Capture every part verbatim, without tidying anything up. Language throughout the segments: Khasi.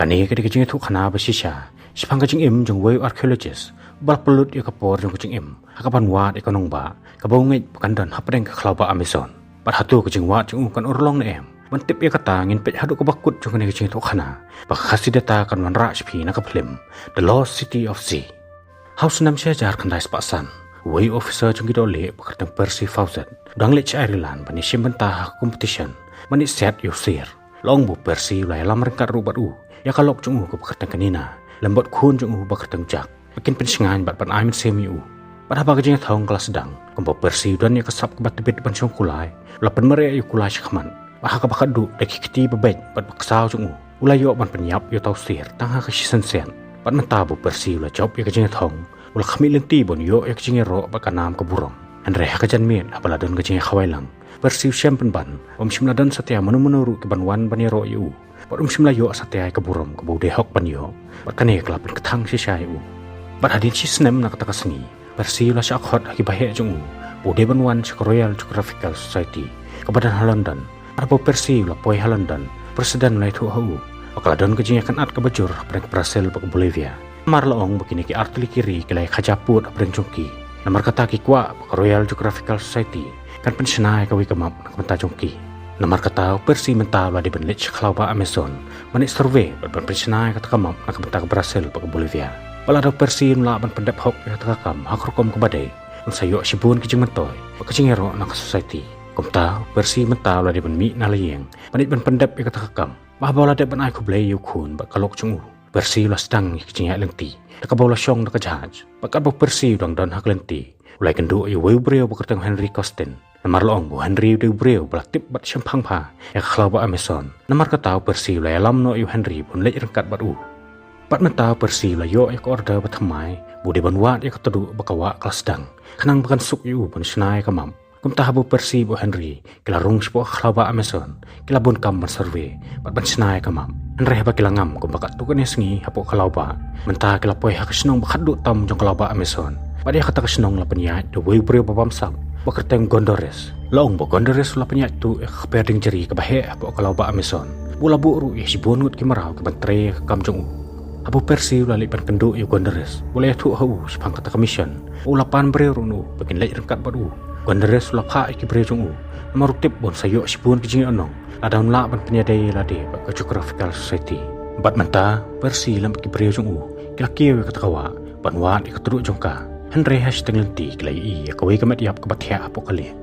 Kane ka dei ka jingïathuhkhana ba shisha shaphang ka jingim jong uwei u archaeologist ba la pynlut ïa ka por jong ka jingim ha kaban wad ïa ka nongbah kaba u ngeit ba kan don hapdeng ka khlaw ba Amazon. Bad hato ka jingwad jong u kan urlong ne em? Ban tip ïa kata, ngin peit haduh kaba kut jong kane ka jingïathuhkhana, ba ka khasi data kan wanrah sha phi na ka phlim The Lost City of Z. Ha u snem shi hajar khyndai spah san, uwei u officer jong ki dohlieh ba kyrteng Percy Fawcett u dang leit sha Ireland ban ïashim bynta ha ka competition ban ïasiat ïa u sir. La ong ba u Percy u la ïalam ryngkat ruh bad u ïa ka lok jong u kaba kyrteng ka Nina lem bad u khun jong u ba kyrteng u Jack, ba kin pynshngaiñ bad ban ai mynsiem ïa u. Bad haba ka jingïathong ka la sdang, kumba u Percy u don ïa ka sap kaba tbit ban shong kulai, u la pynmareh ïa u kulai shakhmat. Bad ha kaba khatduh, da ki kti ba beit bad ba ksaw jong u, u la ïoh ban pynïap ïa uta u sir tang ha ka shisien siat. Bad mynta ba u Percy u la jop ïa ka jingïathong, u la khmih lynti ban ïoh ïa ka jingïaroh bad ka nam ka burom. Hynrei ha ka janmiet, haba la don ka jingïakhawai lang, u Percy u shem pynban ba um shym la don satia mano mano ruh ki ban wan ban ïaroh ïa u. Bad um shym la ïoh satia ïa ka burom kaba u dei hok ban ïoh. Bad kane ka la pynkthang shisha ïa u. Bad hadien shi snem na kata ka sngi, u Percy u la shah khot ha ki baheh jong u ba u dei ban wan sha ka Royal Geographical Society, kaba don ha London. Bad haba u Percy u la poi ha London, u president u la ïathuh ha u ba ka la don ka jingïakynad kaba jur hapdeng ka Brazil bad ka Bolivia. Namar la ong ba kine ki artylli ki ri ki la ïakhaja pud hapdeng jong ki. Namar kata ki kwah ba ka Royal Geographical Society kan pynshna ïa kawei ka map na ka bynta jong ki. Namar kata u Percy mynta u la dei ban leit sha khlaw ba Amazon ban leit survey bad ban pynshna ïa kata ka map na ka bynta ka Brazil bad ka Bolivia. Bad lada u Percy un lah ban pyndep hok ïa kata ka kam ha ka rukom kaba dei, un sa ïoh shibun ki jingmyntoi bad ka jingïaroh na ka society. Kumta u Percy mynta u la dei ban mih na la ïing ban leit ban pyndep ïa kata ka kam. Bad haba u la dep ban ai khublei ïa u khun bad ka lok jong u, u Percy u la sdang ïa ka jingïaid lynti da kaba u la shong da ka jahaj. Bad katba u Percy u dang don ha ka lynti, u la ïakynduh ïa uwei u briew ba kyrteng u Henry Costin. Namar la ong ba u Henry u dei u briew ba la tip bad shemphang bha ïa ka khlaw ba Amazon. Namar kata u Percy u la ïalam noh ïa u Henry ba un leit ryngkat bad u. Bad mynta u Percy u la ïoh ïa ka order ba thymmai ba u dei ban wad ïa ka tduh ba ka wah ka la sdang, khnang ba kan suk ïa u ban shna ïa ka map. Kumta haba u Percy bad u Henry ki la rung shapoh ka khlaw ba Amazon, ki la bun kam ban survey bad ban shna ïa ka map. Hynrei haba ki la ngam kumba katto katne sngi hapoh ka khlaw ba, mynta ki la poi ha ka shnong ba khatduh tam jong ka khlaw ba Amazon. Bad ïa kata ka shnong la pynïaid da uwei u briew ba bamsap ba kyrteng Gondores. La ong ba Gondores u la pynïaid tuh ïa ka kper dieng jari kaba heh hapoh ka khlaw ba Amazon, ba u la buh ruh ïa shibun ngut ki mraw ki ban trei ïa ka kam jong u. Haba u Percy u la leit ban kynduh ïa u Gondores, u la ïathuh ha u shaphang kata ka mission, u la pan briew ruh na u ba kin leit ryngkat bad u. Gondores u la phah ïa ki briew jong u namar u tip ba un sa ïoh shibun ki jingïohnong lada un lah ban pynïadei ïa lade bad ka Geographical Society. Bad mynta u Percy lem bad ki briew jong u ki la kiew ïa kata ka wah ban wad ïa ka tduh jong ka. Hynrei ha shiteng lynti ki la ïohi ïa kawei ka met ïap kaba thiah hapoh ka lieng.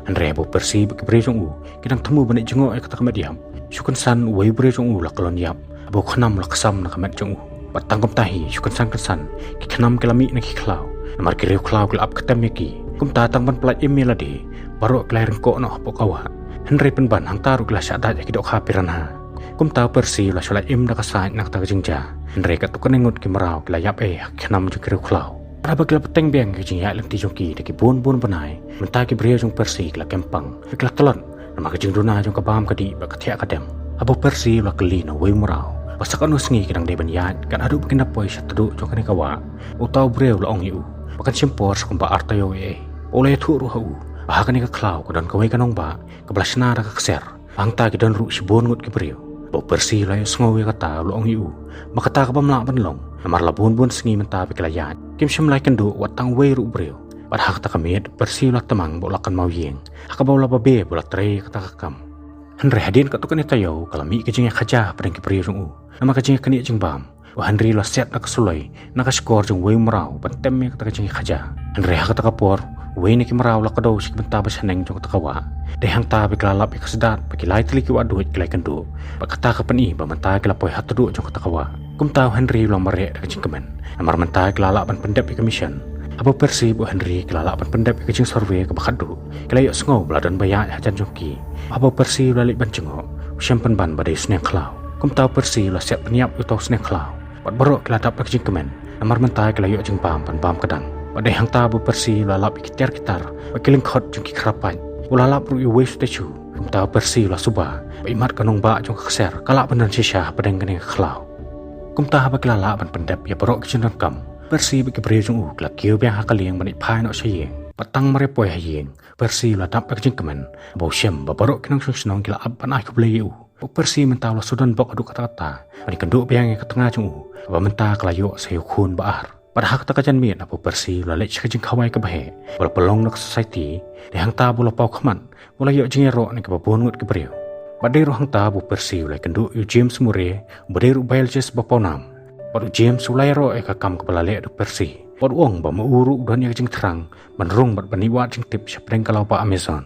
Hynrei haba u Percy bad ki briew jong u ki dang thmu ban leit jngoh ïa kata ka met ïap, shu kynsan uwei u briew jong u la kyllon ïap. Haba u khnam u la ksam na ka met jong u. Bad tang kumta hi, shu kynsan kynsan ki khnam ki la mih na ki khlaw, namar ki riewkhlaw ki la ap ktem ïa ki. Kumta tang ban pyllait im ïa lade, baroh ki la ïaryngkoh noh hapoh ka wah. Hynrei pynban hangta ruh ki la shah dait ha ki dohkha piranha. Kumta u Percy u la shu lait im da ka sait na kata ka jingjia. Hynrei katto katne ngut ki mraw ki la ïap ei ha ki khnam jong ki riewkhlaw. Haba ki la bteng biang ïa ka jingïaid lynti jong ki da ki bun bun bnai, mynta ki briew jong u Percy ki la kem pang, ki la tlot namar ka jingduna jong ka bam ka dih bad ka thiah ka dem. Haba u Percy u la kylli na uwei u mraw ba sa katno sngi ki dang dei ban ïaid kat haduh ba kin da poi sha tduh jong kane ka wah, uta u briew u la ong ïa u ba kan shim por sa kumba ar taïew ei ei. Bad u la ïathuh ruh ha u ba ha kane ka khlaw ka don kawei ka nongbah kaba la shna da ka ksiar. Hangta ki don ruh shibun ngut ki briew. Bad u Percy u la ïohsngew ïa kata, u la ong ïa u ba kata ka bym lah ban long, namar la bun bun sngi mynta ba ki la ïaid, kim shym la ïakynduh wat tang uwei ruh u briew. Bad ha kata ka miet u Percy u la tymmen bad u la kynmaw ïing, ha kaba u la babe ba u la trei ïa kata ka kam. Hynrei hadien katto katne taïew ka la mih ka jingïakhaja hapdeng ki briew jong u, namar ka jingïaknieh jingbam. U Henry u la siat da ka suloi na ka shkor jong uwei u mraw ban tem ïa kata ka jingïakhaja. Hynrei ha kata ka por, uwei na ki mraw u la kdew sha ki bynta bashaneng jong kata ka wah. Dei hangta ba ki la lap ïa ka sdad ba ki lai tylli ki wahduid ki la ïakynduh. Bad kata ka pyni ba mynta ki la poi ha tduh jong kata ka wah. Kumta u Henry u la mareh da ka jingkmen, namar mynta ki la lah ban pyndep ïa ka mission. Haba u Percy bad u Henry ki la lah ban pyndep ïa ka jingsurvey kaba khatduh, ki la ïohsngew ba la don ba ïaid hajan jong ki. Haba u Percy u la leit ban jngoh, u shem pynban ba dei u sniang khlaw. Kumta u Percy u la siat pynïap ïa uta u sniang khlaw. Bad baroh ki la dap da ka jingkmen, namar mynta ki la ïoh jingbam ban bam kdang. Bad dei hangta ba u Percy u la lap ïa ki tiar ki tar bad ki lyngkhot jong ki khrapait. U la lap ruh ïa uwei u statue. Kumta u Percy u la suba ba imat ka nongbah jong ka ksiar ka lah ban don shisha hapdeng kane ka khlaw. Kumta haba ki la lah ban pyndep ïa baroh ki jingdonkam, u Percy bad ki briew jong u ki la kiew biang ha ka lieng ban leit phai noh sha ïing. Bad tang mar ïa poi ha ïing, u Percy u la dap da ka jingkmen haba u shem ba baroh ki nongshong shnong ki la ap ban ai khublei ïa u. Bok Percy mynta u la shu don bok haduh katta katta ban ïakynduh biang ïa ka tnga jong u, kaba mynta ka la ïoh sa ïa u khun ba ar. Bad ha kata ka janmiet, bok Percy u la leit sha ka jingkhawai kaba heh ba la pynlong da ka society. Dei hangta ba u la paw khmat ba u la ïoh jingïaroh na kiba bun ngut ki briew. Bad dei ruh hangta ba u Percy u la ïakynduh ïa u James Murray, uba dei ruh u biologist ba pawnam. Bad u James u la ïaroh ïa ka kam kaba la leh da u Percy. Bad u ong ba ma u ruh u don ïa ka jingthrang ban rung bad ban ïoh wad jingtip shapdeng ka lawbah Amazon.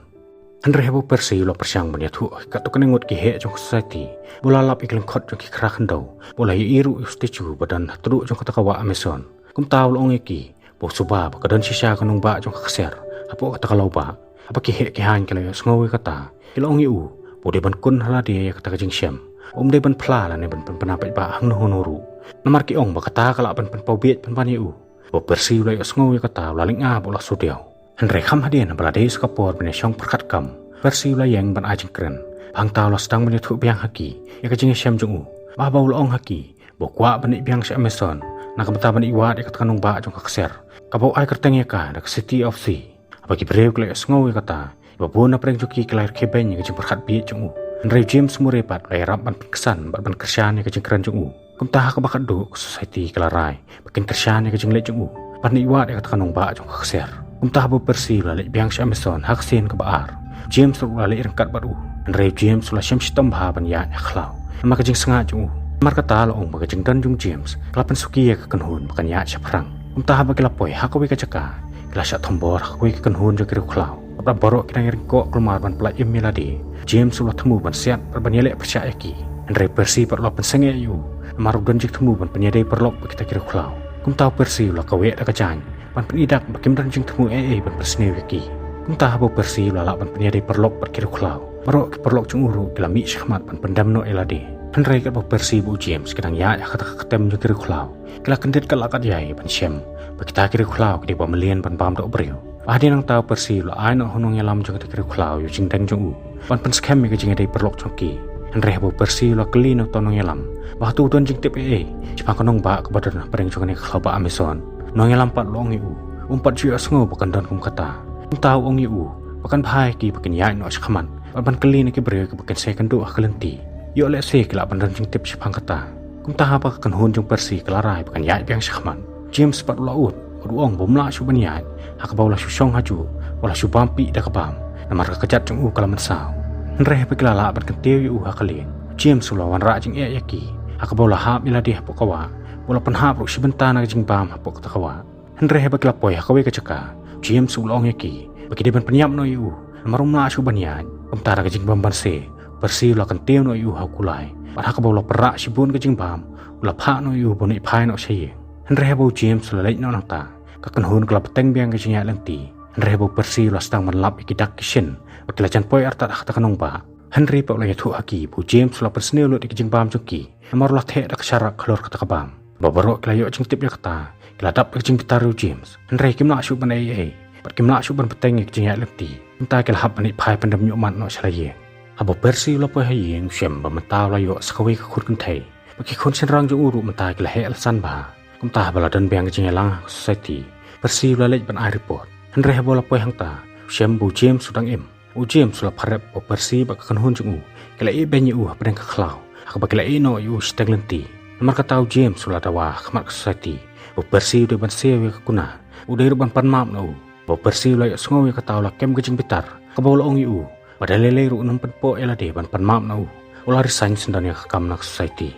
Hynrei haba u Percy u la pyrshang ban ïathuh ïa katto katne ngut ki heh jong ka society ba u la lap ïa ki lyngkhot jong ki khra khyndew, ba u la ïohi ruh ïa u statue ba don ha tnum jong kata ka wah Amazon, kumta u la ong ïa ki ba u suba ba ka don shisha ka nongbah jong ka ksiar hapoh kata ka lawbah. Haba ki heh ki haiñ ki la ïohsngew ïa kata, ki la ong ïa u ba u dei ban kun ha lade ïa kata ka jingshem, um dei ban phla lane ban pynpaw paidbah hangno hangno ruh. Namar ki ong ba kata ka lah ban pynpaw bieit pynban ïa u. Bok Percy u la ïohsngew ïa kata, u la lyngngoh bad u la shu diaw. Hynrei kham hadien ba la dei sa ka por ban ïashong pyrkhat kam, Percy u la ïeng ban ai jingkren. Hangta u la sdang ban ïathuh biang ha ki ïa ka jingïashem jong u, ba haba u la ong ha ki ba u kwah ban ïeh biang sha Amazon na ka bynta ban ïoh wad ïa kata ka nongbah jong ka ksiar, kaba u ai kyrteng ïa ka da ka City of Sea. Haba ki briew ki la ïohsngew ïa kata, kiba bun na pdeng jong ki ki la rkhie beiñ ïa ka jingpyrkhat bieit jong u. Hynrei u James Murray pat u la ïarap ban pynksan bad ban kyrshan ïa ka jingkren jong u. Kumta ha kaba khatduh ka society ka la rai ba kin kyrshan ïa ka jingleit jong u ban ïoh wad ïa kata ka nongbah jong ka ksiar. Kumta haba u Percy u la leit biang sha Amazon ha ka sien kaba ar, u James ruh u la leit ryngkat bad u. Hynrei u James u la shem shitom bha ban ïaid ha khlaw namar ka jingsngaid jong u. Namar kata la ong ba ka jingdon jong u James ka la pynsuki ïa ka kynhun ba kan ïaid shaphrang. Kumta haba ki la poi ha kawei ka jaka, ki la shah thombor ha kawei ka kynhun jong ki riewkhlaw. Haba baroh ki dang ïaryngkoh kulmar ban pyllait im ïa lade, u James u la thmu ban siat bad ban ïaleh pyrshah ïa ki. Hynrei u Percy pat u la pynsangeh ïa u namar u don jingthmu ban pynïadei paralok bad kita ki riewkhlaw. Kumta u Percy u la kaweh da ka jaiñ ban pyni dak ba kim don jingthmu ei ei ban pynsniew ïa ki. Kumta haba u Percy u la lah ban pynïadei paralok bad ki riewkhlaw, baroh ki paralok jong u ruh ki la mih shakhmat ban pyndem noh ïa lade. Hynrei katba u Percy bad u James ki dang ïaid ha kata ka kyntem jong ki riewkhlaw, ki la kyndit kat la kat ïai ban shem ba kita ki riewkhlaw ki dei ba mlien ban bam doh briew. Hadien nangta u Percy u la ai noh ha u nongïalam jong kita ki riewkhlaw ïa u jingdeng jong u ban pynskhem ïa ka jingïadei paralok jong ki. Hynrei haba u Percy u la kylli na uta u nongïalam ba hato u don jingtip ei ei shaphang ka nongbah kaba don hapdeng jong kane ka khlaw bah Amazon, u nongïalam pat u la ong ïa u ba um pat ju ïohsngew ba kan don kum kata. Kumta u ong ïa u ba kan bha ïa ki ba kin ïaid noh shakhmat bad ban kylli na ki briew kiba kin sa ïakynduh ha ka lynti, ïoh lehse ki lah ban don jingtip shaphang kata. Kumta haba ka kynhun jong u Percy ka la rai ba kan ïaid biang shakhmat, u James pat u la ud bad u ong ba um lah shuh ban ïaid ha kaba u la shu shong hajuh bad u la shu bam pih da ka bam, namar ka kjat jong u ka la mynsaw. Hynrei haba ki la lah ban kyntiew ïa u ha ka lieng, u James u la wanrah jingeh ïa ki ha kaba u la hap ïa lade hapoh ka wah bad u la pynhap ruh shi bynta na ka jingbam hapoh kata ka wah. Hynrei haba ki la poi ha kawei ka jaka, u James u la ong ïa ki ba ki dei ban pynïap noh ïa u namar um lah shuh ban ïaid. Kumta da ka jingbymbanse, u Percy u la kyntiew noh ïa u ha u kulai bad ha kaba u la pyrah shibun ka jingbam, u la phah noh ïa u ban ïaid phai noh sha ïing. Hynrei haba u James u la leit noh nangta, ka kynhun ka la bteng biang ka jingïaid lynti. Hynrei haba u Percy u la sdang ban lap ïa ki dak ki shin ba ki la jan poi artat ha kata ka nongbah, hynrei pat u la ïathuh ha ki ba u James u la pynsniew lut ïa ka jingbam jong ki namar u la theh da ka sharak halor kata ka bam. Ba baroh ki la ïoh jingtip ïa kata, ki la dap da ka jingbitar ïa u James. Hynrei kim lah shuh ban ei ei bad kim lah shuh ban bteng ïa ka jingïaid lynti. Kumta ki la hap ban ïaid phai pyndem ñiuhmat noh sha la ïing. Haba u Percy u la poi ha ïing, u shem ba mynta u la ïoh sa kawei ka khun kynthei. Bad ki khun shynrang jong u ruh mynta ki la heh la san bha. Kumta haba la don biang ka jingïalang ha ka society, u Percy u la leit ban ai report. Hynrei haba u la poi hangta, u shem ba u James u dang im. U James u la pharep ba u Percy bad ka kynhun jong u ki la ïeh beiñ ïa u hapdeng ka khlaw ha kaba ki la ïeh noh ïa u shiteng lynti. Namar kata u James u la dawa ha khmat ka society ba u Percy u dei ban siew ïa ka kuna, u dei ruh ban pan map na u. Ba u Percy u la ïohsngew ïa kata u la kem ka jingbitar, kaba u la ong ïa u ba da lei lei ruh un ym pynpoh ïa lade ban pan map na u. U la resign syndon ïa ka kam na ka society.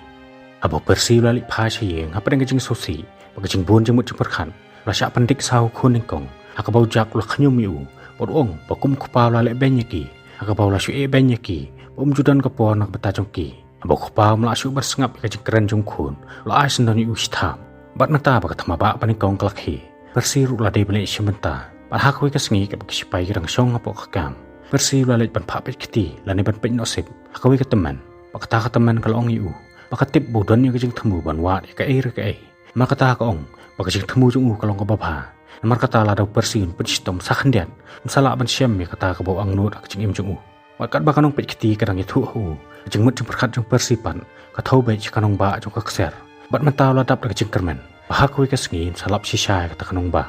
Haba u Percy u la leit phai sha ïing, hapdeng ka jingsngewsih bad ka jingbun jingmut jingpyrkhat, u la shah pyndik sa ha u khun nyngkong ha kaba u Jack u la khñium ïa u bad u ong ba kum u kpa u la leh beiñ ïa ki ha kaba u la shu ïeh beiñ ïa ki ba um ju don ka por na ka bynta jong ki. Haba u kpa um lah shuh ban sngap ïa ka jingkren jong u khun, u la ai syndon ïa u shithap. Bad mynta ba ka thma bah ba nyngkong ka la khie, u Percy ruh u la dei ban leit shim bynta. Bad ha kawei ka sngi katba ki shipai ki dang shong hapoh ka kam, u Percy u la leit ban phah peit kti lane ban peit noh sip ha kawei ka tymmen. Bad kata ka tymmen ka la ong ïa u ba ka tip ba u don ïa ka jingthmu ban wad ïa kaei re kaei. Namar kata ka ong ba ka jingthmu jong u ka long kaba bha. Namar kata lada u Percy un pynshitom sa khyndiat, um sa lah ban shem ïa kata kaba u angnud ha ka jingim jong u. Bad katba ka nongpeit kti ka dang ïathuh ha u, ka jingmut jingpyrkhat jong u Percy pat ka thew beit sha ka nongbah jong ka ksiar. Bad mynta u la dap da ka jingkyrmen ba ha kawei ka sngi un sa lap shisha ïa kata ka nongbah.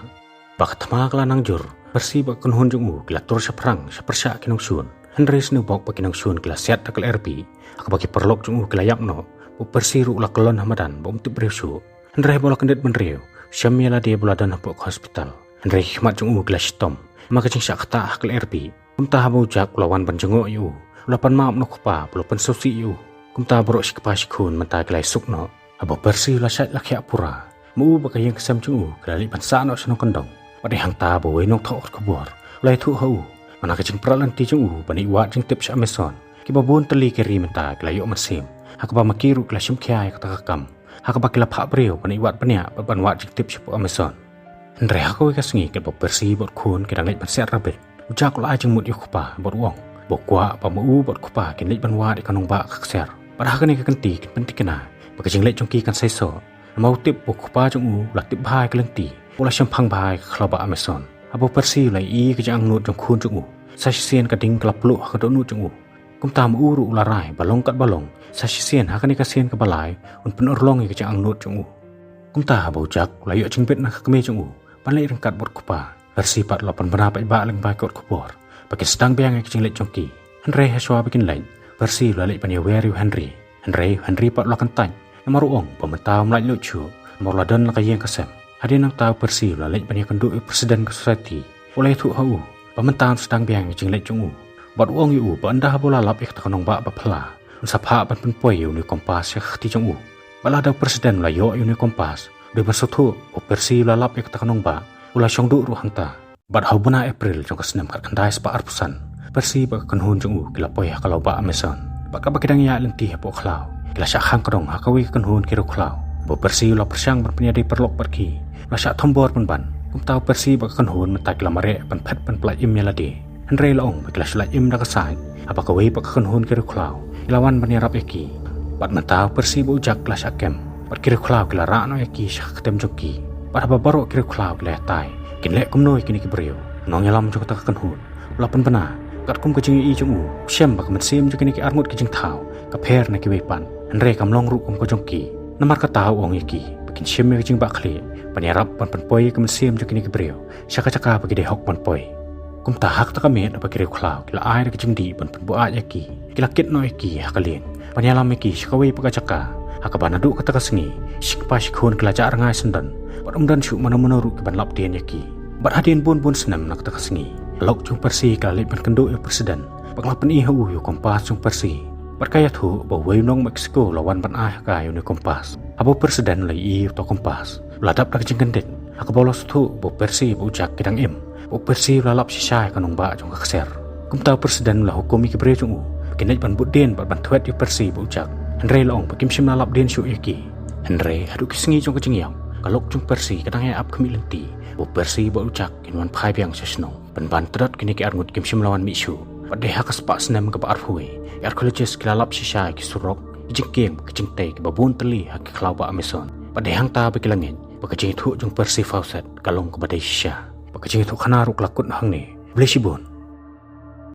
Ba ka thma ka la nang jur, u Percy bad ka kynhun jong u ki la tur shaphrang sha pyrshah ki nongshun. Hynrei sniewbok ba ki nongshun ki la siat da ka lyer bih, ha kaba ki paralok jong u ki la ïap noh, bad u Percy ruh u la kyllon ha madan ba um tip briew shuh. Hynrei haba u la kyndit bynriew, u shem ïa lade ba u la don hapoh ka hospital. Hynrei ki khmat jong u ki la shitom namar ka jingshah ktah ha ka lyer bih. Kumta haba u Jack u la wan ban jngoh ïa u, u la pan map na u kpa bad u la pynsngewsih ïa u. Kumta baroh shi kpa shi khun mynta ki la ïasuk noh. Haba u Percy u la shait la khiah pura, ma u bad ka ïing ka sem jong u ki la leit ban sah noh sha nongkyndong. Bad dei hangta ba uwei u nongthoh khubor u la ïathuh ha u, ba na ka jingprat lynti jong u ban ïoh wad jingtip sha Amazon, kiba bun tylli ki ri mynta ki la ïoh mynsiem, ha kaba ma ki ruh ki la shim khia ïa kata ka kam, ha kaba ki la phah briew ban ïoh wad bniah bad ban wad jingtip shapoh Amazon. Hynrei ha kawei ka sngi katba u Percy bad u khun ki dang leit ban siat rabbit, u Jack u la ai jingmut ïa u kpa bad u ong ba u kwah ba ma u bad u kpa kin leit ban wad ïa ka nongbah ka ksiar. Bad ha kane ka kynti kin pyntikna ba ka jingleit jong ki kan seisoh. Namar u tip ba u kpa jong u u la tip bha ïa ka lynti, u la shemphang bha ïa ka khlaw bah Amazon. Haba u Percy u la ïohi ïa ka jingangnud jong u khun jong u, sa shisien ka ding ka la pluh ha ka dohnud jong u. Kumta ma u ruh u la rai ba long katba long, sa shisien ha kane ka sien kaba lai un pynurlong ïa ka jingangnud jong u. Kumta haba u Jack u la ïoh jingbit na ka kmie jong u ban leit ryngkat bad u kpa, u Percy pat u la pynbna paidbah lyngba ki kot khubor ba kin sdang biang ïa ka jingleit jong ki. Hynrei hashwa ba kin leit, u Percy u la leit ban ïawer ïa u Henry. Hynrei u Henry pat u la kyntait, namar u ong ba mynta um lait lut shuh, namar u la don la ka ïing ka sem. Hadien nangta u Percy u la leit ban ïakynduh ïa u president ka society. U la ïathuh ha u ba mynta un sdang biang ïa ka jingleit jong u. Bad u ong ïa u ba ynda haba u la lap ïa kata ka nongbah ba phylla, un sa phah ban pynpoi ïa une u kompas sha ka kti jong u. Bad lada u president u la ïoh ïa une u kompas, u dei ban sngewthuh ba u Percy u la lap ïa kata ka nongbah, u la shong duh ruh hangta. Bad ha u bnai April jong ka snem khatkhyndai spah arphew san, u Percy bad ka kynhun jong u ki la poi ha ka khlaw bah Amazon. Bad katba ki dang ïaid lynti hapoh khlaw, ki la shah khang kdong ha kawei ka kynhun ki riewkhlaw. Ba u Percy u la pyrshang ban pynïadei paralok bad ki, u la shah thombor pynban. Kumta u Percy bad ka kynhun mynta ki la mareh ban phet ban pyllait im ïa lade. Hynrei la ong ba ki la shu lait im da ka sait, haba kawei pat ka kynhun ki riewkhlaw ki la wan ban ïarap ïa ki. Bad mynta u Percy bad u Jack ki la shah kem, bad ki riewkhlaw ki la rah noh ïa ki sha ka ktem jong ki. Bad haba baroh ki riewkhlaw ki la ïatai, kin leh kumno ïa kine ki briew, u nongïalam jong kata ka kynhun u la pynbna. Katkum ka jingïohi jong u, u shem ba ka mynsiem jong kine ki arngut ki jingthaw ka pher na kiwei pat, hynrei kam long ruh kum ka jong ki. Namar kata u ong ïa ki ba kin shim ïa ka jingbahkhlieh ban ïarap ban pynpoi ïa ka mynsiem jong kine ki briew sha ka jaka ba ki dei hok ban poi. Kumta ha kata ka miet ba ki riewkhlaw ki la ai da ka jingdih ban pynbuaid ïa ki, ki la kit noh ïa ki ha ka lieng ban ïalam ïa ki sha kawei pat ka jaka. Ha kaba naduh kata ka sngi, shi kpa shi khun ki la jah rngai syndon, bad ym don shuh mano mano ruh ki ban lap dien ïa ki. Bad hadien bun bun snem na kata ka sngi, ka lok jong u Percy ka la leit ban kynduh ïa u president, bad ka la pyni ha u ïa u kompas jong u Percy. Bad ka ïathuh ba uwei u nong Mexico u la wan ban ai ha ka ïa une u kompas. Haba u president u la ïohi ïa uta u kompas, u la dap da ka jingkyndit ha kaba u la sngewthuh ba u Percy bad u Jack ki dang im, ba u Percy u la lap shisha ïa ka nongbah jong ka ksiar. Kumta u president u la hukum ïa ki briew jong u ba kin leit ban bud dien bad ban thwet ïa u Percy bad u Jack. Hynrei la ong ba kim shym la lap dien shuh ïa ki. Hynrei haduh ki sngi jong ka jingïap, ka lok jong u Percy ka dang ïa ap khmih lynti ba u Percy bad u Jack kin wan phai biang sha shnong. Pynban tdot kine ki arngut kim shym la wan mih shuh. Bad dei ha ka spah snem kaba arphew wei, ki archaeologist ki la lap shisha ïa ki surok, ki jingkieng, ki jingtei kiba bun tylli ha ki khlaw bah Amazon. Bad dei hangta ba ki la ngeit ba ka jingïathuh jong u Percy Fawcett ka long kaba dei shisha. Bad ka jingïathuhkhana ruh ka la kut hangne. Khublei shibun.